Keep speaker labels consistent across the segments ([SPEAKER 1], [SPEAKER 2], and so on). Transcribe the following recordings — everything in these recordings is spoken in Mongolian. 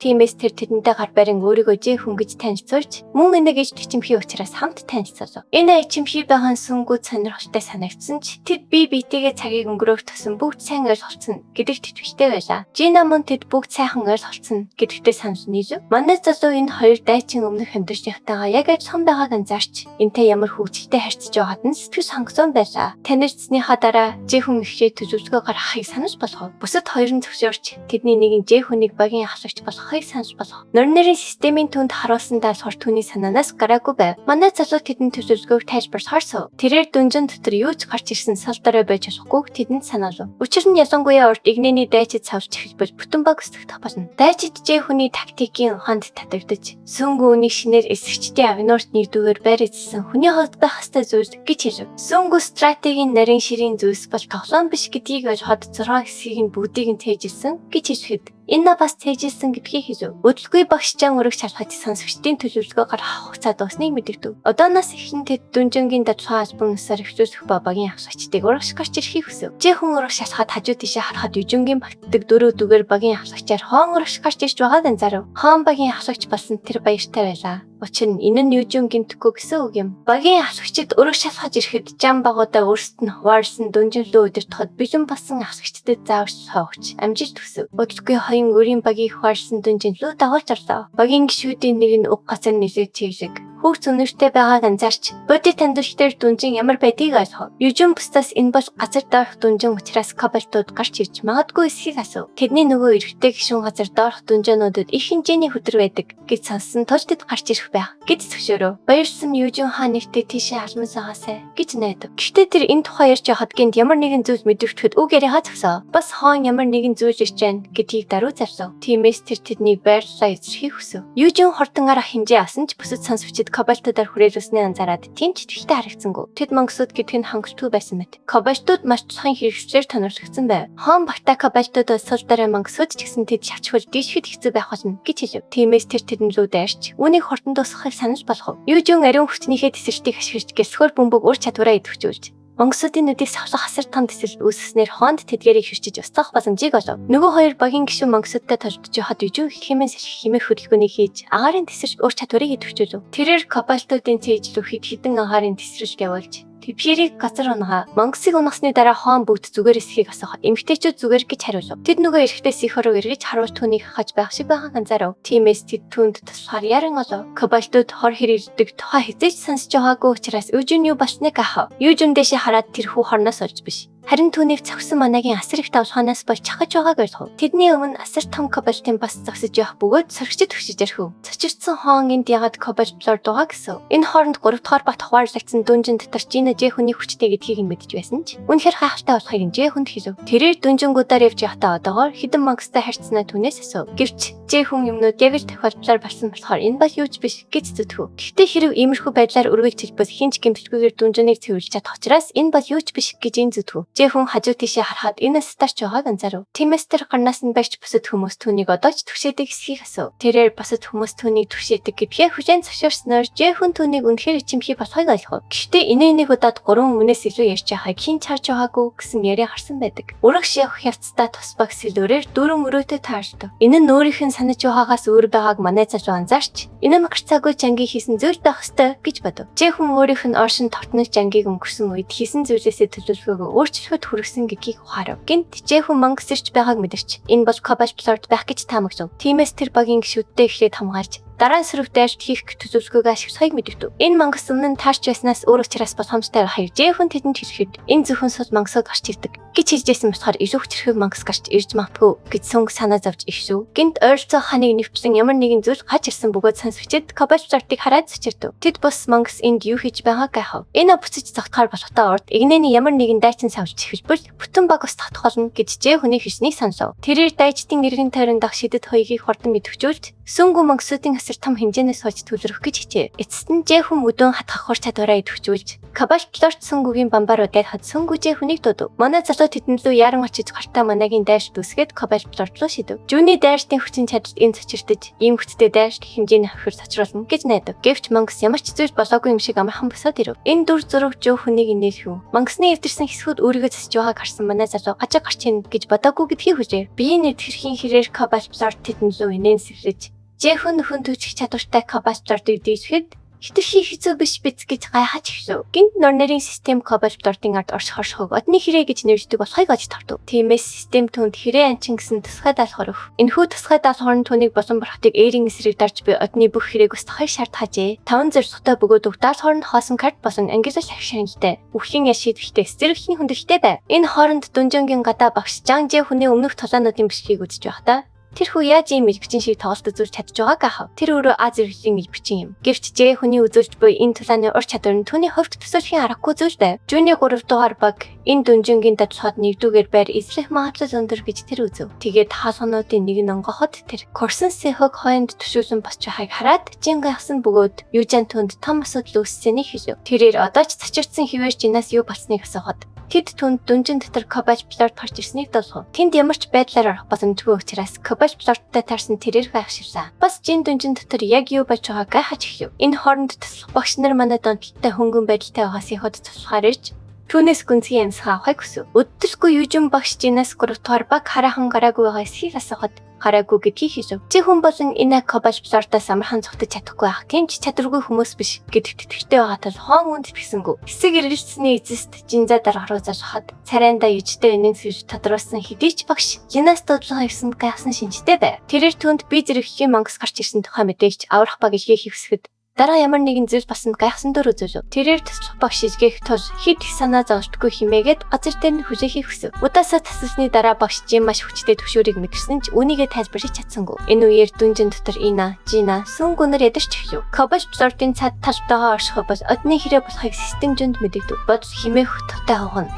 [SPEAKER 1] Тиймээс тэр тэдэнтэй гар барин өөрийгөө Жэхүн гэж танилцуулж, мөн энэ гэж ичимхий учраас хамт танилцуулав. Энэ ичимхий байгаа нь Сүнгүүд сонирхолтой санагдсан ч тэд бие биетэйгээ цагийг өнгөрөөх тусам бүгд сайн ойлголцсон гэдэгт итгэлтэй байлаа. Жина мөн тэд бүгд сайхан ойлголцсон гэдэгтээ санал нийлв. Манай залуу энэ хоёр дайчин өмнөх амьдралынхтайгаа яг адилхан байгааг анзаарч энтэй ямар хөгжилтэй харьцаж байгаад нь сэтгэл хангасон байлаа. Танилцсныхаа дараа Жэхүн ихшээ төлөвлөгөө гаргахыг санал болгов. Бусад хоёр нь зөвшөөрч тэдний нэг нь Жэхүнийг багийн ахлагч болгохыг санал болгов. Норнерийн системийн түнд харуулсан даалгавар түүний санаанаас гараагүй байв. Манай залуу тэдэнд төлөвлөгөөг тайлбарлахаар сув. Тэрээр дүнжин дотор юу ч гарч ирсэн сал дараа байж болохгүйг тэдэнд санаалав. Учир нь ялангуяа урд игнэний дайчид савлж эхэлбэл бүтэн баг өсгөх болно. Дайчид Жэхүний тактикийн ухаанд татагдаж, Сүнгүү үнийг шинээр эсгчдийн авнуурт нэгдүгээр байр эзэлсэн хүний хувьд байх ёстой зүйл гэж хэлв. Сүнгүү стратегийн нарийн ширийн зүйлс бол тоглоом биш гэдгийг ойлгоход 6 хэсгийг нь бүгдийг нь цээжилсэн гэж хэлэхэд энэ бас цээжилсэн гэдгийг хэлв. Өдөлгүй багш чан өрөг шалгаж сонсогчдын төлөвлөгөө гаргах хугацаа дуусныг мэдэгдэв. Одооноос эхлэн тэд дүнжингийн дадлагын албан ёсоор эхлүүлэх ба багийн ахлагчдыг урагш гарч ирэхийг хүсэв. Жэхэн урагш шалахад хажуу тийшээ харахад Южингийн багтдаг дөрөв дүгээр багийн ахлагчаар Хон урагш гарч ирж байгааг анзаарав. Хон багийн ахлагч болсон тэр баяртай байлаа. Учир нь энэ нь Южин гэмтэхгүй гэсэн үг юм. Багийн ахлагчид урагш шалгаж ирэхэд жам багуудаа өөрсдөд нь хуваарлсан дүнжин лүү удирдахад бэлэн болсон ахлагчдад зааварч соогч амжилт хүсэв. Удалгүй хоёрын өөрийн багийг хуваарлсан дүнжин лүү дагуулж орлоо. Багийн гишүүдийн нэг нь уг газар нэлээд чиглэг хүүхд өнөртэй байгааг анзаарч бодит тандвал дээр дүнжин ямар байдгийг ойлгов. Южин бусдаас энэ бол газар доорх дүнжин учраас кобальтууд гарч ирж магадгүй эсхийг асуув. Тэдний нөгөө эрэгтэй гишүүн газар доорх дүнжинүүдэд их хэмжээний хүдэр байдаг гэж сонссон тул тэд гарч ирэх байх гэж зөвшөөрөв. Баярлсан Южин хаан нэгтээ тийшээ алмасаагаасай гэж найдав. Гэхдээ тэр энэ тухай ярьж байхад гинт ямар нэгэн зүйл мэдвэтгэхэд үг яриагаа зогсоо. Бас хоон ямар нэгэн зүйл ирж байна гэдгийг даруй зарлав. Тиймээс тэр тэднийг байрлалаа эзэхийг хүсэв. Южин хурдан арга хэмжээ авсан ч бусад сонсогчид кобальтуудаар хүрээлүүлснээ анзаараад тийм ч итгэлтэй харагдсангүй. Тэд мангасууд гэдэг нь хангалтгүй байсан мэт. Кобальтууд маш чухал хэрэгслээр тонорхогдсон байв. Хон багта кобальтууд сул дараа мангасууд ч гэсэн тэд шавчхал дийшгэд хэцүү байх болно гэж хэлв. Тиймээс тэр тэдэн рүү дайрч үүнийг хурдан дуусгахыг санал болгов. Южин ариун хүчнийхээ тесрэлтийг ашиглаж гэлсгөр бөмбөг ур чадвараа идэвхжүүлж Монгосуудын нүдийг савлах асар том тэсрэл үүсгэснээр хоонд тэдгэрийг хэрчиж устгах боломжийг олов. Нөгөө хоёр багийн гишүүн Монгосуудтай толдож байхад Южин хэмээн сэлэх хэмээх хөдөлгөөнийг хийж агаарын тэсрэл ур чадварыг идэвхжүүлв. Тэрээр кобальтуудын цээжлүү хэд хэдэн агаарын тэсрэлт явуулж Тэдгэрийг газар унагаа Монгосыг унахсны дараа хоон бүгд зүгээр эсхийг асуух. Эмэгтэйчүүд зүгээр гэж хариулав. Тэд нөгөө эрэгтэй сихор руу эргэж харуул түүнийг хаж байх шиг байгааг анзаарав. Тиймээс тэд түүнд туслахаар яран олов. Кобальтууд хор хэрэлдэг тухай хэзээ ч сонсож байгаагүй учраас Үжин юу болсныг ахав. Южин дэшээ хараад тэр хүү хорноос олж биш. Харин түүнийг зогсон манагийн асар их давлгаанаас болж чахаж байгааг ойлгов. Тэдний өмнө асар том кобальтын бас зогсож явах бөгөөд соргичд өшөж орхив. Цочирдсан хоон энд ягаад кобальт лорд байгаа гэсэн. Энэ хооронд 3 дугаар бат хуваарлагдсан дүнжин дотор Жина Жэхүний хүчтэй гэдгийг нь мэдэж байсан ч үнэхээр гайхалтай болохыг нь Жэхүнд хэлв. Тэрээр дүнжингуудаар явж явахдаа одоогоор хэдэн мангастай харьцсанаа түүнээс асуув. Гэвч Жэхүн юмнууд яг л тохиолдлоор болсон болохоор энэ бол юу ч биш гэж зүтгэв. Гэхдээ хэрв иймэрхүү байдлаар үргэлж хэлбэл хэн ч гэмтэлгүйгээр дүнжинийг цэвэрлж чадах учраас энэ бол юу ч биш гэж энэ зүтгэв. Жэхүн хажуу тийшээ харахад энэ старч байгааг анзаарав. Тиймээс тэр гарнаас нь барьж бусад хүмүүс түүнийг одоо ч түгшээдэг эсхийг асуув. Тэрээр бусад хүмүүс түүнийг түгшээдэг гэдгээ хүлээн зөвшөөрснөөр Жэхүн түүнийг үнэхээр ичимхий болохыг ойлгов. Гэхдээ энэ нэг удаад 3 өмнөөс илүү ярьж байгааг хэн ч харж байгаагүй гэсэн яриа гарсан байдаг. Урагш явах явцдаа тус баг сэлүүрээр дөрвөн өрөөтэй таардаг. Энэ нь өөрийнх нь санаж байгаагаас өөр байгааг манай залуу анзаарч энэ нь гарцаагүй чангийн хийсэн зүйл байх ёстой гэж бодов. Жэхүн өөрийнх нь оршин тогтнол чангийг өнгөрсөн үед хийсэн зүйлээсээ төлөвлөгөөгөө өөрчлөхөд хүргэсэн гэдгийг ухаарав. Гинт Жэхүн мангас ирч байгааг мэдэрч энэ бол Кобальт Лорд байх гэж таамаглав. Тиймээс тэр багийн гишүүдтэй эхлээд хамгаалж дараа нь сөрөг дайрч хийх төлөвлөгөөгөө ашиглахыг мэдэгдэв. Энэ мангас өмнө нь таарч байснаас өөр учраас боломжтой байхыг Жэхүн тэдэнд хэлэхэд энэ зөвхөн сул мангасыг гарч ирдэг гэж хэлжсэн болохоор илүү хүчрхэг мангас гарч ирж магадгүй гэж сүнг санаа зовж ихшв. Гинт ойролцоо ханыг нэвтлэн ямар нэгэн зүйл гаж ирсэн бөгөөд сонсогчид Кобальт Лордыг хараад цочирдв. Тэд бус мангас энд юу хийж байгааг гайхав. Энэ буцаж зогтохоор болохтой урд игнэний ямар нэгэн дайчин савлж эхэлбэл бүтэн баг устгах болно гэж Жэхүний хэлснийг сонсов. Тэрээр дайчдын эргэн тойрон дах шидэт хоёгийг хурдан идэвхжүүлж сүнгүү мангасуудын асар том хэмжээнээс хойч төвлөрөх гэж хичээв. Эцэст нь Жэхүн мөдөн хатгах хур чадвараа идэвхжүүлж Кобальт Лорд сүнгүүгийн бамбар удаад хад сүнгүү Жэхүнийг дуудав. Манай залуу залуу тэдэн лүү яран очиж гартаа манагийн дайрч дүсгээд Кобальт Лорд руу шидэв. Жүүний дайртын хүчин чадалд энэ цочирдож, ийм хүчтэй дайрт хэмжээний хохир цочруулна гэж найдав. Гэвч Мангас ямар ч зүйл болоогүй юм шиг амархан босоод ирэв. Энэ дүр зураг Жүү хүнийг инээлхэв. Мангасны эвдэрсэн хэсгүүд өөрийгөө засаж байгааг харсан манай залуу гажиг гарч ийн гэж бодоогүй гэдгийг хүлээв. Биеийн нэтгэрхийн хэрээр Кобальт Лорд тэдэн лүү инээнсэглэж, Жэхэн нөхөн төжих чадвартай Кобальт Лордыг дийшхэд хэтэрхий хэцүү биш биз гэж гайхаж эхлэв. Гинт Норнерийн систем Кобальт Лордын ард орших оршихуйг одны хэрэг гэж нэрждэг болохыг олж тартав. Тиймээс систем түүнд хэрэг анчин гэсэн тусгай даалгавар өгөх. Энэхүү тусгай даалгавар нь түүнийг болон бурхтыг ээрийн эсрэг дарж буй одны бүх хэрээг устгахыг шаардхажээ. Таван зорилготой бөгөөд уг даалгавар нь хоосон карт болон ангилал ах шагналтай. Үхлийн ял шийдвэртэй зэрэглийн хүндрэлтэй байв. Энэ хооронд Дүнжөнгийн гадаа багш Жан Жэ хүний өмнөх тулаануудын бичлэгийг үзэж байхдаа тэр хүү яаж ийм мэрэгчин шиг тоглолт үзүүлж чадж байгааг ахав. Тэр өөрөө А зэрэглэлийн мэрэгчин юм. Гэвч Ж хүний үзүүлж буй энэ тулааны ур чадвар нь түүний хувьд төсөөлхийн аргагүй зүйл байв. Жүүний 3 дугаар баг энэ дүнжингийн дадлахад нэгдүгээр байр эзлэх магадлал өндөр гэж тэр үзэв. Тэгээд хаалгануудын нэг нь онгоход тэр Корсон Сэхог хойнд төшөөлөн босч байгааг хараад жин гайхсан бөгөөд Южан түнд том асуудал үүссэнийг хэлв. Тэрээр одоо ч цочирдсан хിവэр Жинаас юу болсныг асуухад тэд түнд дүнжин дотор Кобальт Лорд гарч ирснийг дуулгав. Тэнд ямар ч байдлаар орох боломжгүй учраас Кобальт Лордтой таарсан тэрээр гайхширлаа. Бас жин дүнжин дотор яг юу болж байгааг гайхаж эхлэв. Энэ хооронд туслах багш нар манай донтолтой хөнгөн байдалтай байгаас иход туслахаар ирж түүнээс гүнзгий амьсгаа авахыг хүсв. Өдөлгүй Южин багш Жинаас 3 дугаар баг хараахан гараагүй байгаа эсхийг асуухад гараагүй гэдгийг хэлв. Чи хүн болон энэ Кобальт Лордоос амархан зугтаж чадахгүй байх. Тийм ч чадваргүй хүмүүс биш гэдэгт итгэвтэй байгаа тул хоон үнд итгэсэнгүй. Хэсэг эргэлцсэний эцэст Жинза дарга руу залхахад царайндаа южтэй энэнсэж тодруулсан хэдий ч багш Жинаас дуудлага явсанд гайхсан шинжтэй байв. Тэрээр түүнд би зэрэгхийн мангас гарч ирсэн тухай мэдээлж аврах баг илгээх хэсгэд дараа ямар нэгэн зүйл басанд гайхсан дөр үзүүлв. Тэрээр туслах багш илгээх тул хэд их санаа зовлтгүй химээгээд газар дээр нь хүлээхийг хүсэв. Удаасаа тасалсны дараа багш Жин маш хүчтэй төвшөөрийг мэдэрсэн ч үүнийгээ тайлбарлаж чадсангүй. Энэ үеэр дүнжин дотор Ина, Жина, Сүнгүнэр ядарч эхлэв. Кобальт Лордын цад талтайгаа оршихуй бол одны хэрэг болохыг систем жинд мэдэгдэв. Бодол химээх утгатай хогоно.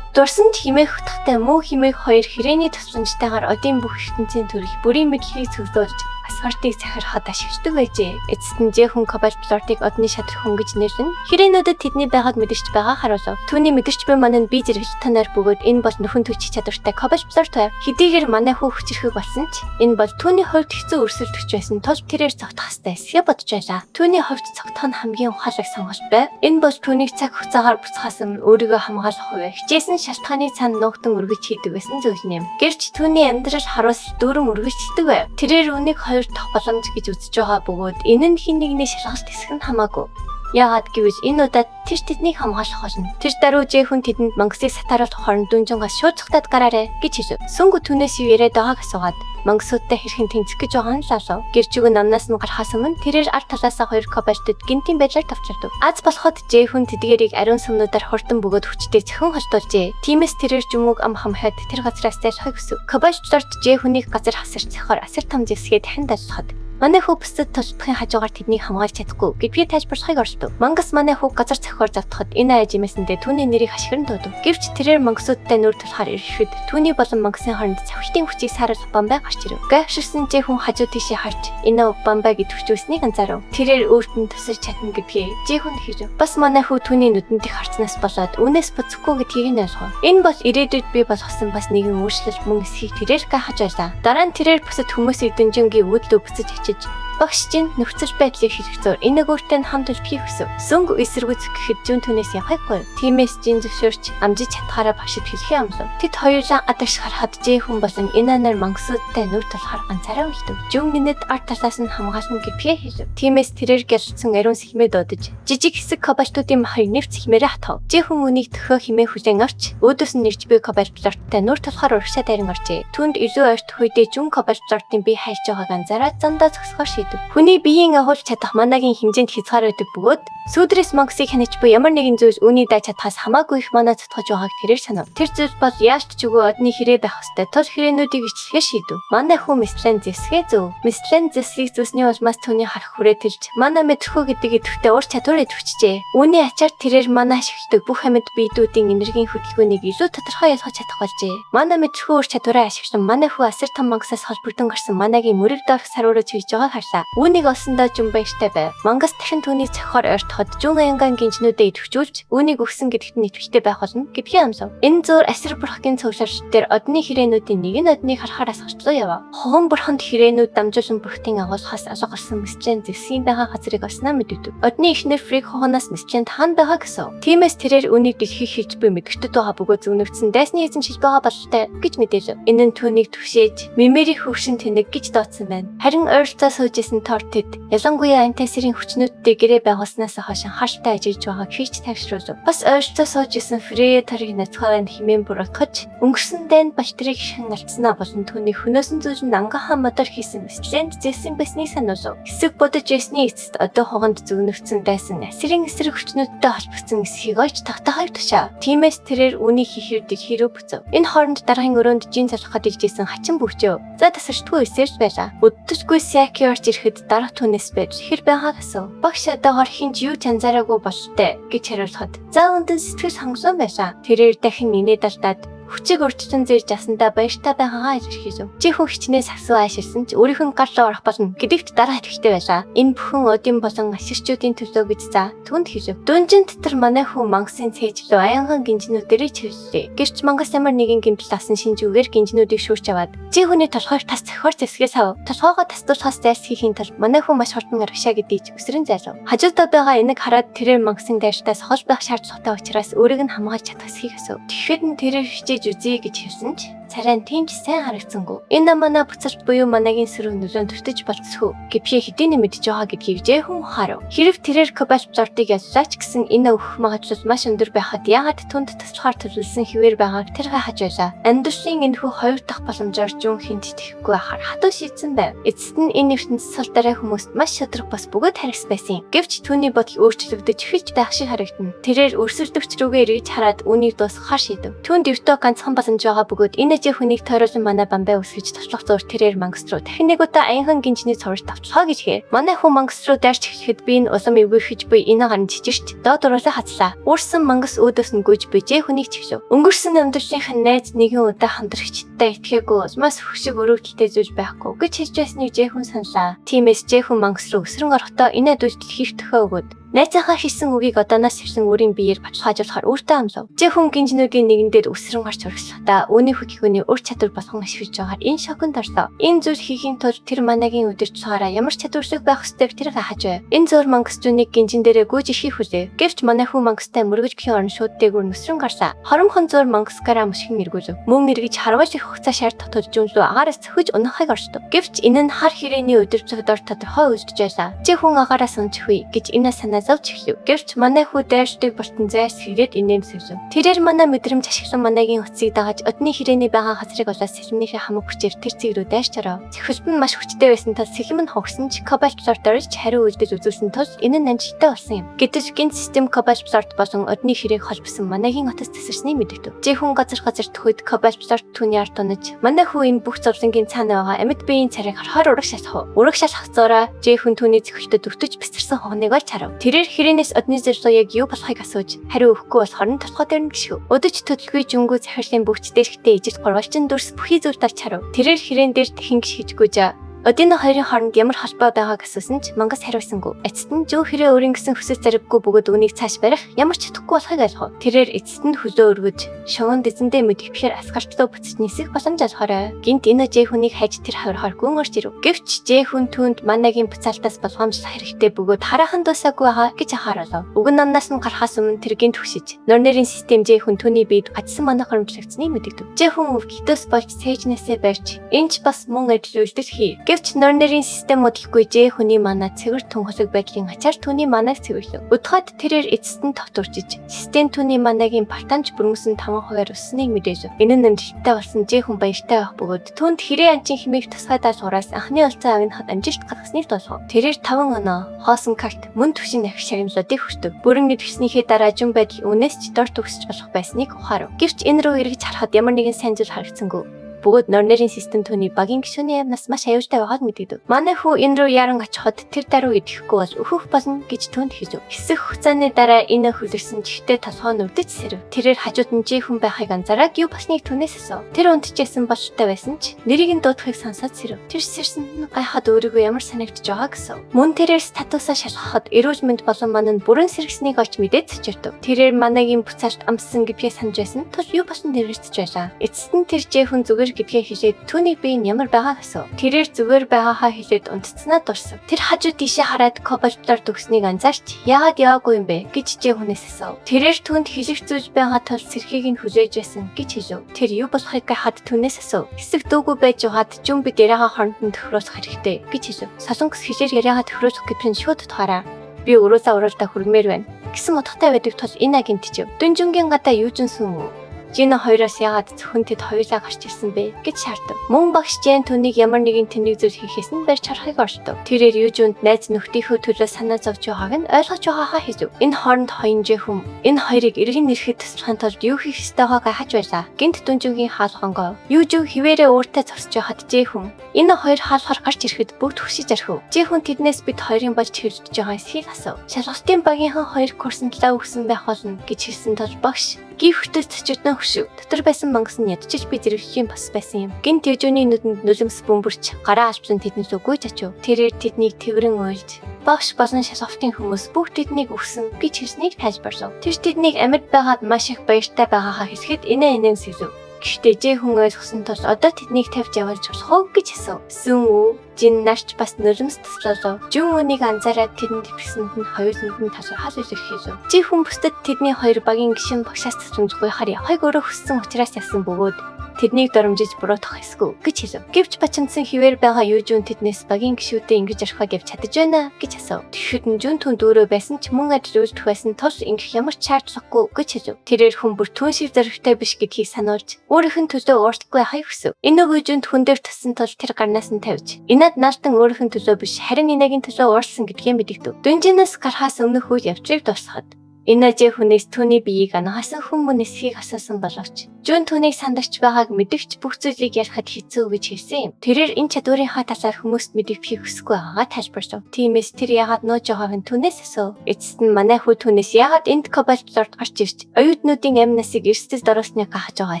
[SPEAKER 1] Дурсан ч химээх утгатай муу химээх хоёр хэрээний тусламжтайгаар одын бүх ертөнцийн төрөх бүрийн мэдлэгийг цуглуулж асфальтыг захирахад ашигладаг байжээ. Эцэст нь Жэхэн Кобальт Лордыг одны шатрах хүн гэж нэрлэн хэрээнүүдэд тэдний байгааг мэдэрч байгаа харуулв. Түүний мэдэрч буй маань нь бие зэрэглэл танаар бөгөөд энэ бол нөхөн төчих чадвартай Кобальт Лорд байв. Хэдийгээр манай хүү хүчирхэг болсон ч энэ бол түүний хувьд хэцүү өрсөлдөгч байсан тул тэрээр цогтох ёстой эсхийг бодож байлаа. Түүний хувьд цогтох нь хамгийн ухаалаг сонголт байв. Энэ бол түүнийг цаг хугацаагаар буцахаас өмнө өөрийгөө хамгаалах хувь. Хичээсэн шалтгааны цаана нуугдан үргэлж хийдэг байсан зүйл юм. Гэвч түүний амьдрал харуус дүүрэн үргэлжлэдэг байв. Тэрээр үүнийг хоёр дахь боломж гэж үзэж байгаа бөгөөд энэ нь хин нэгний шалгалт эсэх нь хамаагүй. Яагаад гэвэл энэ удаад тэр тэднийг хамгаалах болно. Тэр даруй Жэхэн тэдэнд мангасыг сатааруулах хооронд дүнжингаас шууд цухтаад гараарэ гэж хэлв. Сүнгү түүнээс юу яриад байгааг асуугаад мангасуудтай хэрхэн тэнцэх гэж байгаа нь лалав. Гэрчүг намнаас нь гарахаас өмнө тэрээр ард талаасаа хоёр кобальтод гинтийн байдлаар товчлоо. Аз болоход Жэхэн тэдгэрийг ариун сүмнүүдээр хурдан бөгөөд хүчтэй цэхэн холдуулжээ. Тиймээс тэрээр жүмүг ам хамхад тэр газраас зайлахыг хүсв. Кобальт лорд Жэхүнийг газар хасарч цахаар асар том зэвсгээ дахин даллахад манай хүү бусдад тултахын хажуугаар тэднийг хамгаалж чадахгүй гэдгийг тайлбарлахыг оролдов. Мангас манай хүү газар цохиор завтахад энэ аяж имээсэндээ түүний нэрийг хашгиран дуудав. Гэвч тэрээр мангасуудтай нүр тулахаар ирэхэд түүний болон мангасын хооронд цавхтын хүчийг сааруулах бамбай гарч ирэв. Гайхширсан Жэхэн хажуу тийшээ харж энэ бамбай гэж хүчөөснийг анзаарав. Тэрээр өөрт нь тусалж чадна гэдгийг Жэхэн хэлв. Бас манай хүү түүний нүдэнд их харцнаас болоод үүнээс буцахгүй гэдгийг нь ойлгов. Энэ бол ирээдүйд бий болгосон бас нэгэн өөрчлөлт мөн эсхийг тэрээр гайхаж байлаа. Дараа нь тэрээр бусад хүмүүсийг дүнжингийн үүдлөө буцаж очиж багш чинь нөхцөл байдлыг хэрэгцөөр энэ өөртөө нь хамт үлдэхийг хүсв. Сүнг эсэргүүцэх гэхэд зүүн түүнээс явахыг гуйв. Тиймээс жин зөвшөөрч амжиж чадхаараа багшид хэлхээ амлав. Тэд хоёулаа адагш харахад Жэхэн болон Инанаар мангасуудтай нүр тулахаар ганцаараа үлдэв. Жүн минэд ард талаас нь хамгаална гэдгээ хэлв. Тиймээс тэрээр гялцсан ариун сэхмээ дуудаж жижиг хэсэг кобальтуудын махыг нэвт сэхмээрээ хатгав. Жэхэн үнийг төхөө химээ хүлээн авч өөдөөс нь нэрч буй кобальт лордтай нүр тулахаар урагшаа дайран оржээ. Түүнд илүү ойрт хүйдээ жүн кобальт лордын бие хайж байгааг анзаараад зандаа зогсохоор шийдэв. Хүний биеийн агуулж чадах манагийн хэмжээнд хязгаар байдаг бөгөөд сүүдрээс мангасыг хянаж буй ямар нэгэн зүйл үүний дайж чадхаас хамаагүй их мана цутгаж байгааг тэрээр санав. Тэр зүйл бол яаж ч үгүй одны хэрэг байх ёстой тул хэрээнүүдийг ичлэхээр шийдэв. Манай хүү Мислен зэвсгээ зөв. Мислен зэвсгийг зүүсний улмаас түүний харах хүрээлж мана мэдрэхүй гэдэг идэвхтэй ур чадвар идэвхжээ. Үүний ачаар тэрээр мана ашигладаг бүх амьд биедүүдийн энергийн хөдөлгөөнийг илүү тодорхой ялгаж чадах болжээ. Мана мэдрэхүй ур чадвараа ашиглан манай хүү асар том мангасаас холбогдсон гарсан манагийн мөрөг доорх саруурж хийж байгааг харлаа. харлаа. Үүнийг олсондоо Жун баяртай байв. Мангас дахин түүнийг цохихоор ойртоход Жун аянган гинжнүүдэд идэвхжүүлж үүнийг өгсөн гэдэгт нь итгэлтэй байх болно гэдгийг амлав. Энэ зуур Асир бурхны цугларч дээр одны хэрээнүүдийн нэг нь одныг харахаар асгарчлуу явав. Хуган бурханд хэрээнүүд дамжуулан бүрхтийн агуулхаас алга болсон мэсчэн зэвсгийн байгаа газрыг олсноо мэдэгдэв. Одны эхнэр Фриг хуганаас мэсчэн таанд байгаа гэсэн. Тиймээс тэрээр үүнийг дэлхий хийж буй мэдгэвчтэй байгаа бөгөөд зөгнөгдсөн дайсны эзэн шил байгаа бололтой гэж мэдээлв. Энэ нь түүнийг түгшээж Мимерийн хөвшин тэнэг гэж дуудсан байна. Харин ойролцоо сууж исэн Тор тэд ялангуяа антисерийн хүчнүүдтэй гэрээ байгуулснаас хойш анхааралтай ажиллаж байгааг хийж тайвшруулав. Бас ойролцоо сууж исэн Фрея Торыг нацхаван хэмээн буруутгаж өнгөрсөн дайнд Бальтрийг шин алдсанаа болон түүний хөнөөсөн зүйл нь ангахан модоор хийсэн мэтлэнд зэсэн байсныг сануулав. Хэсэг бодож ясны эцэст одоо хуганд зөгнөгдсөн дайсан Асирийн эсрэг хүчнүүдтэй холбогдсон эсхийг ойж тогтоохыг тушаав. Тиймээс тэрээр үүнийг хийхээр дэлхий рүү буцав. Энэ хооронд даргын өрөөнд жин залхахад ирж исэн хачин бүвчөө. За тасарчдгүй эсэрч байлаа. Өдөртгүй Сяки орж ирэхэд дарга түүнээс байж хэр байгааг асуув. Багш одоогор хинч юу ч анзаараагүй бололтой гэж хариулахад за өндөр сэтгэл хангалуун байлаа. Тэрээр дахин инээд алдаад хүчийг урьдчилан зэрж асандаа баяртай байгаагаа илэрхийлв. Чи хүн хичнээн сагсуу аашилсан ч өөрийнх нь гар руу орох болно гэдэгт дараа итгэлтэй байлаа. Энэ бүхэн одын болон ашигчдын төлөө гэж за түнд хэлв. Дүнжин дотор манай хүн мангасын цээжлүү аянган гинжнүүдэрээ чиглэлээ. Гэвч мангас ямар нэгэн гэмтэл авсан шинжүүгээр гинжнүүдийг шүүрч аваад чи хүний толгойр тас цохиор зэвсгээс ав. Толгоогоо тасдуулахаас зайлсхийхийн тулд манай хүн маш хурдан аргашаа гэдгийг өсрөн зайлав. Хажуудаа байгаа энийг хараад тэрээр мангасын дайртаас хол байх шаардлагатай учраас өөрийг нь хамгаалж чадах эсхийг асуув. Тэгэхэд нь тэрээр хичээж үзье гэж хэлсэн ч царай нь тийм ч сайн харагдсангүй. Энэ манай буцалт буюу манагийн сөрөг нөлөөнд өртөж болцсоо гэвхээ хэдийн мэдж байгаа гэдгийг жээхэн ухаарав. Хэрв тэрээр кобальт лордыг яллаач гэсэн энэ өөх магадлал маш өндөр байхад яагаад түнд туслахаар төлөвлөсөн хэвээр байгааг тэр гайхаж байлаа. Амьдралын энэхүү хоёр дахь боломжоор жүүн хинт итгэхгүй байхаар хатуу шийдсэн байв. Эцэст нь энэ ертөнц сул дараа хүмүүст маш шударга бас бөгөөд харгас байсан юм. Гэвч түүний бодол өөрчлөгдөж эхэлж байх шиг харагдана. Тэрээр өрсөлдөгч рүүгээ эргэж хараад үүнийг дуусгахаар шийдэв. Түүнд өвтөө ганцхан боломж байгаа бөгөөд энэ ажил хүнийг тойруулан манай бамбай өсгөж туслах зуур тэрээр мангас руу дахин нэг удаа аянхан гинжний цувралд тавчлаа гэж хээр. Манай хүн мангас руу дайрч эхлэхэд би энэ улам эвгүйхэж буй энэ гарн чичирч доод уруулаа хацлаа. Уурсан мангас өөдөөс нь гүйж би жээ хүнийг чиглэв. Өнгөрсөн амьдралынх нь найз нэгэн удаа хамтрагчтай итгээгүй улмаас хөгшиг өрөвдөлтэй зүйл байхгүй гэж хэлж байсныг жээ хүн саналаа. Тиймээс жээ хүн мангас руу өсрөн орохдоо энэ адуулт хийх төхөө өгөөд найзынхаа хэлсэн үгийг одооноос хэлсэн өөрийн биеэр баталгаажуулахаар өөртөө амлав. Жээ хүн гинжнүүдийн нэгэн дээр өсрөн гарч урагшлахдаа үүний хөгхөний ур чадвар болгон ашиглаж байгаагаар энэ шоконд орлоо. Энэ зүйл хийхийн тулд тэр манагийн удирдлагаараа ямар чадварчлаг байх ёстойг тэр гайхаж байв. Энэ зөөр мангасчуныг гинжин дээрээ гүйж ирэхийг хүлээв. Гэвч манай хүн мангастай мөргөж гэх орон шууд дээгүүр нүсрэн гарлаа. Хоромхон зөөр мангаскараа мөшгөн эргүүлв. Мөн эргэж харвал их хугацаа шаардах тул жүнлүү агаараас цохиж унахыг оршдов. Гэвч энэ нь хар хэрээний удирдлага дор тодорхой үйлдэж байлаа. Чи хүн агаараас унчих үе гэж энэ санаа зовж эхлэв. Гэвч манай хүү дайрчдыг болтон зайлсхийгээд инээмсэглэв. Тэрээр манай мэдрэмж ашиглан манагийн утсыг дагаж одны хэрээний байгаа газрыг олоод сэлмнийхээ хамаг хүчээр тэр цэг рүү дайрч оров. Цохилт нь маш хүчтэй байсан тул сэлэм нь хогсон ч кобальт лорд орж хариу үйлдэл үзүүлсэн тул энэ нь амжилттай болсон юм. Гэтэл гинт систем кобальт лорд болон одны хэрээг холбосон манагийн утас тасарсныг мэдэгдэв. Жихүн газар газар төхөд кобальт лорд түүний ард унаж манай хүү энэ бүх зовлонгийн цаана байгаа амьд биеийн царайг харахаар ураг шалах. Ураг шалах зураа жихүн түүний цохилтод өвтөж бэсэрсэн хогныг олж харав. Тэрээр хэрээнээс одны зорилго яг юу болохыг асууж хариу өгөхгүй болохоор нь толгой дээр нь гიშгэв. Удаж төлөлгүй жүнгүү захирлын бүгч дээшгтээ ижил гурвалжин дүрс бүхий зүйл талж харав. Тэрээр хэрээн дээр дахин гიშгэжгүй жаа. Одын хоёрын хооронд ямар холбоо байгааг асуусан ч мангас хариулсангүй. Эцэст нь жөө хэрэг өөрийн гэсэн хүсэл зориггүй бөгөөд үүнийг цааш барих ямар ч чадахгүй болохыг ойлгов. Тэрээр эцэст нь хөлөө өргөж шувуунд эзэндээ мэдгэвхээр асгартлуу буцаж нисэх боломж олохорой. Гинт энэ жээ хүнийг хайж тэр хаврахаар гүн орж ирэв. Гэвч жээ хүн түүнд манагийн буцаалтаас болгоомжлох хэрэгтэй бөгөөд хараахан дуусаагүй байгаа гэж анхааруулв. Уг нь намнаас нь гарахаас өмнө тэр гинт хөшиж. Норнерийн систем жээ хүн түүний биед гацсан манах хоромжлогдсныг мэдэгдэв. Жээ хүн өвгдөөс болж цээжнээсээ барьж энэ ч бас мөн адил үйлдэл хий. Гэвч Норнерийн систем удалгүй жээ хүний манаа цэвэр тунхаглаг байдлын ачаар түүний манааг цэвэрлэв. Удахад тэрээр эцэст нь товтурчиж систем түүний манагийн бартамж бүрмөсөн 5% өсснгийг мэдээлв. Энэ нь амжилттай болсон жээ хүн баяртай байх бөгөөд түүнд хэрэг анчин хэмээх тусгай даалгавраас анхны олцоо авнахад амжилт гаргасныг тулгав. Тэрээр 5 оноо, хоосон карт, мөн түвшин ахих шагналуудыг хүртэв. Бүрэн идэвхснийхээ дараа жин байдал үнээс ч дор төгсөж болох байсныг ухаарав. Гэвч энэ рүү эргэж харахад ямар нэгэн сайн зүйл харагдсангүй. Бөгөөд Норнерийн систем түүний багийн гишүүний амнаас маш аюултай байгааг мэдэгдэв. Манай хүү энэ рүү яран очиход тэр даруй идэхгүй бол өөхөх болно гэж түүнд хэлв. Хэсэг хугацааны дараа энэ хөлөрсөн чихтэй толгой нь өвдөж сэрэв. Тэрээр хажууд нь жи хүн байхыг анзаараад юу болсныг түүнээс асуув. Тэр унтжсэн бололтой байсан ч нэрийг нь дуудахыг сонсоод сэрэв. Тэр сэрсэнд нь гайхаад өөрийгөө ямар санагдаж байгааг асуув. Мөн тэрээр статусаа шалгахад эрүүл мэнд болон манай нь бүрэн сэргэснийг олж мэдээд цочирдов. Тэрээр манайгийн буцаалт амссан гэдгээ санаж байсан тул юу болсон тэрвэртэж байлаа. Эцэст нь тэр жи хүн зүгээр гэдгээ хэлээд түүний бие нь ямар байгааг асуув. Тэрээр зүгээр байгаагаа хэлээд унтцснаа дурсав. Тэр хажуу тийшээ хараад кобальтлоор төгснийг анзаарч яагаад яваагүй юм бэ гэж жи хүнээс асуув. Тэрээр түүнд хэлэх зүйл байгаа тул сэрхийг нь хүлээж байсан гэж хэлв. Тэр юу болохыг гайхаад түүнээс асуув. Хэсэг дүүгүй байж байгаад жүн бид яриагаа хооронд нь тохируулах хэрэгтэй гэж хэлв. Солонгос хэлээр яриагаа тохируулах гэдэг нь шууд утгаараа би уруулаа уруулдаа хүрмээр байна гэсэн утгатай байдаг тул энэ агент чив. Дүнжүнгийн гадаа юу жинсэн үү? Жина хоёроос яагаад зөвхөн тэд хоёулаа гарч ирсэн бэ гэж шаардав. Мөн багш Жэн түүнийг ямар нэгэн тэнэг зүйл хийхээс нь барьж харахыг оролдов. Тэрээр Южүнд найз нөхдийнхөө төлөө санаа зовж байгааг нь ойлгож байгаагаа хэлв. Энэ хооронд хоёрын хүн энэ хоёрыг эргэн ирэхэд туслахын тулд юу хийх ёстойгоо гайхаж байлаа. Гинт дүнжүнгийн хаалгангоо. Южүн хിവэрээ өөртөө зогсож байхад Жэ хүн энэ хоёр хаалгаар гарч ирэхэд бүгд хөшиж архив. Жэ хүн тэднээс бид хоёрын болж хэрэлдэж байгаа эсхийг асуув. Шалгалтын багийнхан хоёр курсанд лав өгсөн байх болно гэж хэлсэн тул багш гів хүртэл цочирдон хөшөв. Дотор байсан мангас нь ядчиж би зэрэглэхийн бас байсан юм. Гинт Южүний нүдэнд нулимс бөмбөрч гараа албсан тэднээс үгүй очив. Тэрээр тэднийг тэрэн уйлж багш болон шалгалтын хүмүүс бүх тэднийг өгсөн гэж хэлснийг тайлбарлав. Тэр тэднийг амьд байгаад маш их баяртай байгаагаа хэлэхэд инээ инээмсэглэв. Гэхдээ Жэ хүн ойлгосон тул одоо тэднийг тавьж явуулж болох уу гэж асуув. Сүн үү Жин нарч бас нулимс туслалаа. Жүн үнийг анзаараад тэдэнд ипсэнд нь хоёуланд нь талархал илэрхийлв. Жи хүн бусдад тэдний хоёр багийн гишүүн багшаас тусламж гуйхаар явахыг өөрөө хүссэн учраас ясан бөгөөд тэднийг доромжиж буруутгах эсгүй гэж хэлв. Гэвч бачимдсан хിവэр байгаа Южүн тэднээс багийн гишүүдээ ингэж орхиод явж чадаж байна гэж асуув. Тэгэхэд нь Жүн түнд өөрөө байсан ч мөн адил үйлдэх байсан тул ингэх ямар ч шаардлагагүй гэж хэлв. Тэрээр хүн бүр түн шиг зоригтой биш гэдгийг сануулж өөрийнх нь төлөө ууртгүй байхыг хүсэв. Энэ үг Южүнд хүн дээр туссан тул тэр гарнаас нь тавьж Инад наалтан өөрийнх нь төлөө биш харин Инагийн төлөө уурсан гэдгээ мэдэгдэв. Дүнжинээс гарахаас өмнөх үйл явдлыг дуусгахад Ина Жэ хүнээс түүний биеийг анхаасан хүн мөн эсхийг асуусан боловч Жүн түүнийг сандарч байгааг мэдвч бүх зүйлийг ярихад хэцүү гэж хэлсэн юм. Тэрээр энэ чадварынхаа талаар хүмүүст мэдэгдэхийг хүсэхгүй байгаагаа тайлбарлав. Тиймээс тэр яагаад нууж байгааг нь түүнээс асуув. Эцэст нь манай хүү түүнээс яагаад энд Кобальт Лорд гарч ирж оюутнуудын амь насыг эрсдэлд оруулсныг гахаж байгаа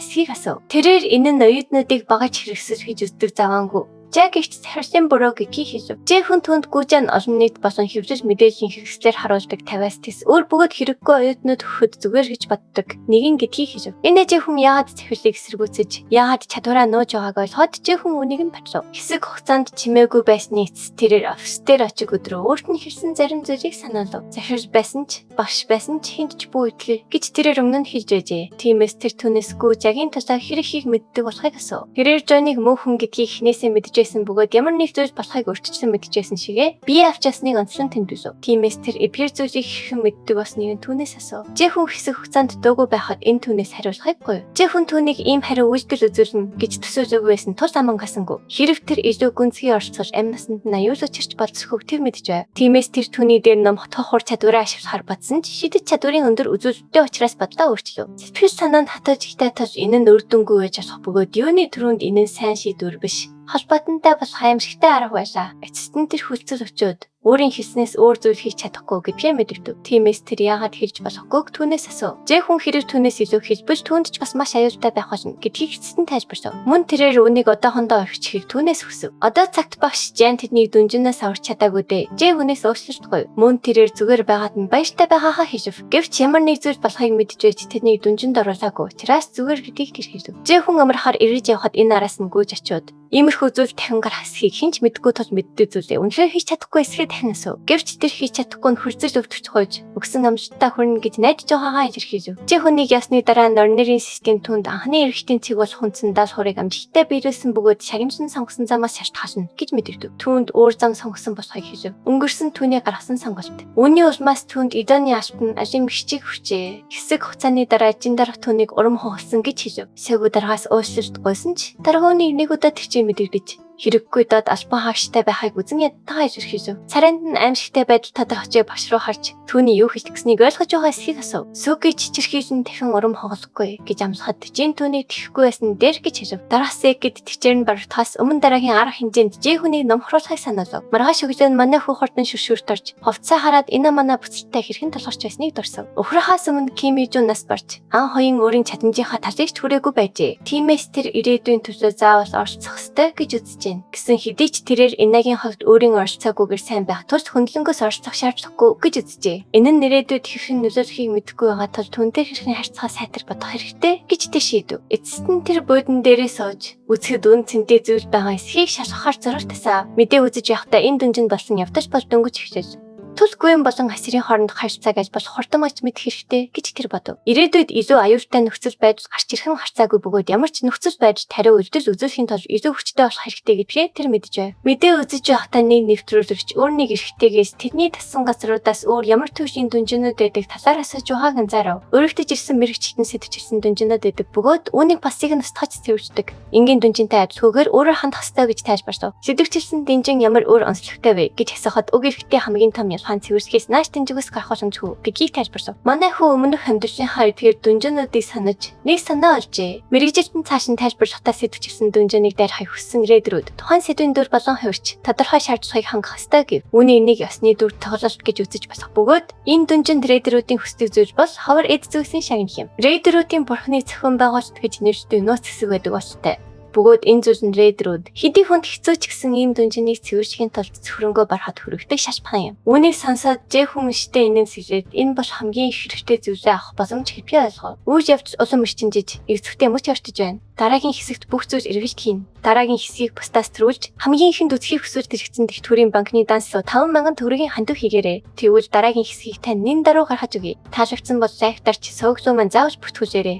[SPEAKER 1] эсхийг асуув. Тэрээр энэ нь оюутнуудыг багаж хэрэгсэл гэж үздэг заваангүй. Жаг ихч захирлын буруу гэдгийг хэлв. Жэ хүн түнд гүйжэн олон нийт болон хэвлэл мэдээллийн хэрэгслээр харуулдаг 50-аас тэс өөр бөгөөд хэрэггүй оюутнууд өгөхөд зүгээр гэж боддог. Нэгэн гэдгийг хэлв. Энэ жэ хүн яагаад захирлыг эсэргүүцэж, яагаад чадвараа нууж байгааг ойлгоход жэ хүн үнийг нь батлав. Хэсэг хугацаанд чимээгүй байсны эцэс тэрээр офис дээр очих өдрөө өөрт нь хэлсэн зарим зүйлийг санаалав. Захирал байсан ч, багш байсан ч хүнд ч бүү итгэе гэж тэрээр өмнө нь хэлж байжээ. Тиймээс тэр түүнээс гүү жагийн талаар хэрэг ихийг мэддэг болохыг асуув. Тэрээр Жоныг муу хүн гэдгийг эхнээсээ мэдж байсан бөгөөд ямар нэг зүйл болохыг өөрчилсөн мэдчихсэн шигэ бие авч ясныг онцлон тэмдэглэв. Тиймээс тэр эдгээр зүйлийг хэрхэн мэддэг болсныг нь түүнээс асуув. Жэ хүн хэсэг хугацаанд дуугүй байхад энэ түүнээс хариулахыг гуйв. Жэ хүн түүнийг ийм хариу үйлдэл үзүүлнэ гэж төсөөлөөгүй байсан тул амангасангүй. Хэрв тэр илүү гүнзгий оролцвол амь насанд нь аюул учирч болзошгүйг тэр мэдж байв. Тиймээс тэр түүний дээр ном хотгох хур чадвараа ашиглахар бодсон ч шидэт чадварын өндөр үзүүлэлттэй учраас бодлоо өөрчлөв. Сэтгэл санаанд хатаж ихтэй тул энэ нь үр дүнгүй байж болох бөгөөд юуны түрүүнд энэ нь сайн шийдвэр биш. Холбоотонтой болох аимшигтай арга байлаа. Эцэст нь тэр хүлцэл өчөөд өөрийн хэлснээс өөр зүйл хийж чадахгүй гэдгээ мэдэгдэв. Тиймээс тэр яагаад хэлж болохгүйг түүнээс асуув. Жэ хүн хэрэг түүнээс илүү хэлбэл түүнд ч бас маш аюултай байх болно гэдгийг эцэст нь тайлбарлав. Мөн тэрээр үүнийг одоохондоо орхичихыг түүнээс хүсэв. Одоо цагт багш Жан тэднийг дүнжинээс аварч чадаагүй дээ. Жэ хүнээс уучлалт гуйв. Мөн тэрээр зүгээр байгаад нь баяртай байгаагаа хэлв. Гэвч ямар нэг зүйл болохыг мэдж байж тэднийг дүнжинд оруулаагүй учраас зүгээр гэдгийг тэр хэлв. Жэ хүн амрахаар эргэж явхад энэ араас нь гүйж очиод иймэрхүү зүйл дахин гарах эсхийг хэн ч мэдгүй тул мэддэг зүйлээ үнэхээр хийж чадахгүй эсхийг дахин асуув. Гэвч тэр хийж чадахгүй нь хөрцөл өвтгч хойж өгсөн амжилттай хүрнэ гэж найдаж байгаагаа илэрхийлв. Жэ хүнийг ясны дараа Норнерийн систем түүнд анхны эргэтийн цэг болох үндсэн даалгаврыг амжилттай биелүүлсэн бөгөөд шагнал сонгосон замаас шалтгаална гэж мэдэгдэв. Түүнд өөр зам сонгосон болохыг хэлв. Өнгөрсөн түүний гаргасан сонголт. Үүний улмаас түүнд Идоны алт нь алим мэгчийг хүрчээ. Хэсэг хугацааны дараа жин дарга түүнийг урам хугалсан гэж хэлв. Сэгүү даргаас уучлалт гуйсан ч даргууны нэг удаа тэгчээ мэдэгдэж Хэрэггүй дод албан хаагчтай байхыг үзэн ядтайгаа илэрхийлв. Царайнд нь аимшигтай байдал тодорхожээ багш руу харж түүний юу хэлэх гэснийг ойлгож байгаа эсхийг асуув. Сүги чичирхийлэн дахин урам хоголохгүй гэж амлахад Жин түүнийг тэхгүй байсан дээр гэж хэлв. Дараах сэгэд тэвчээр нь барагдахаас өмнө дараагийн арга хэмжээнд Жи хүнийг номхруулахыг санаалав. Маргааш өглөө нь манай хүү хурдан шүршүрт орж хувцсаа хараад энэ манай бүцэлтэй хэрхэн тулгарч байсныг дурсав. Өхрөхөөс өмнө Ким Ижун нас барж ан хоёрын өөрийн чадамжийнхаа талыг ч хүрээгүй байжээ. Тиймээс тэр ирээдүйн төлөө заавал оролцох ёстой гэж үзэж байна. Гэсэн хэдий ч тэрээр Энагийн хувьд өөрийн оролцоогүйгээр сайн байх тул хөндлөнгөөс оролцох шаардлагагүй гэж үзжээ. Энэ нь ирээдүйд хэрхэн нөлөөлөхийг мэдэхгүй байгаа тул түүнтэй хэрхэн харьцахаа сайтар бодох хэрэгтэй гэж тэр шийдэв. Эцэст нь тэр буудан дээрээ сууж үзэхэд үн цэнтэй зүйл байгаа эсхийг шалгахаар зураг тасаа. Мэдээ үзэж явахдаа энэ дүнжинд болсон явдал бол дөнгөж эхлэв. Тул гүйн болон асирын хоорондох харилцааг аль болох хурдан маж мэдэх хэрэгтэй гэж тэр бодов. Ирээдүйд илүү аюултай нөхцөл байдал гарч ирэх нь харцаагүй бөгөөд ямар ч нөхцөл байдалд хариу үйлдэл үзүүлэхийн тулд илүү хүчтэй болох хэрэгтэй гэдгээ тэр мэдэж байв. Мэдээ үзэж байхдаа нэг нэвтрүүлэгч өөр нэг эрэгтэйгээс тэдний тассан газруудаас өөр ямар түвшний дүнжинүүд байдаг талаар асууж байгааг анзаарав. Өргөдөж ирсэн мэрэгчлэн сэтвчилсэн дүнжинүүд байдаг бөгөөд үүнийг басыг нь устгаж цэвэрлдэг. Энгийн дүнжинтэй адилхүйгээр өөрөөр хандах ёстой гэж тайлбарлав. Сэдвчилсэн дүнжин ямар өөр онцлогтой вэ гэж асуухад уг эрэгтэй хамгийн том ялгаан цэвэрлэхээс нааш дэнжигээс гарах боломжгүй гэдгийг тайлбарлав. Манай хүү өмнөх амьдралынхаа эдгээр дүнжинүүдийг санаж нэг санаа олжээ. Мэргэжилтэн цааш нь тайлбарлахдаа сэдвчилсэн дүнжинийг дайрахыг хүссэн рейдерүүд тухайн сэдвийн дүр болон хувирч тодорхой шаардлагыг хангах ёстой гэв. Үүний энийг ёсны дүр тоглолт гэж үзэж болох бөгөөд энэ дүнжинд рейдерүүдийн хүсдэг зүйл бол ховор эд зүйлсийн шагнал юм. Рейдерүүдийн бурхны зохион байгуулалт гэж нэршдэг нууц хэсэг байдаг бололтой. Бөгөөд энэ зүйл нь рейдерүүд хэдий хүнд хэцүү ч гэсэн ийм дүнжинийг цэвэршихийн тулд цөхрөнгөө барахад хүрэгдэг шашпхан юм. Үүнийг сонсоод Жэ хүн штэ инээмсэглээд энэ бол хамгийн их хэрэгтэй зүйлээ авах боломж гэдгийг ойлгов. Үйл явдал улам эрчимжиж, эцэгтэй мөч ортож байна. Дараагийн хэсэгт бүх зүйл эргэлт хийнэ. Дараагийн хэсгийг бусдаас төрүүлж хамгийн ихэнд үзэхийг хүсвэл тэрэгцэн тэгтгүүрийн банкны данс руу 5000 төгрөгийн хандив хийгээрэй. Тэгвэл дараагийн хэсгийг тань нэн даруй гаргаж өгье. Таалагдсан бол лайк дарч суваг руу маань заавал бүртгүүлээрэй.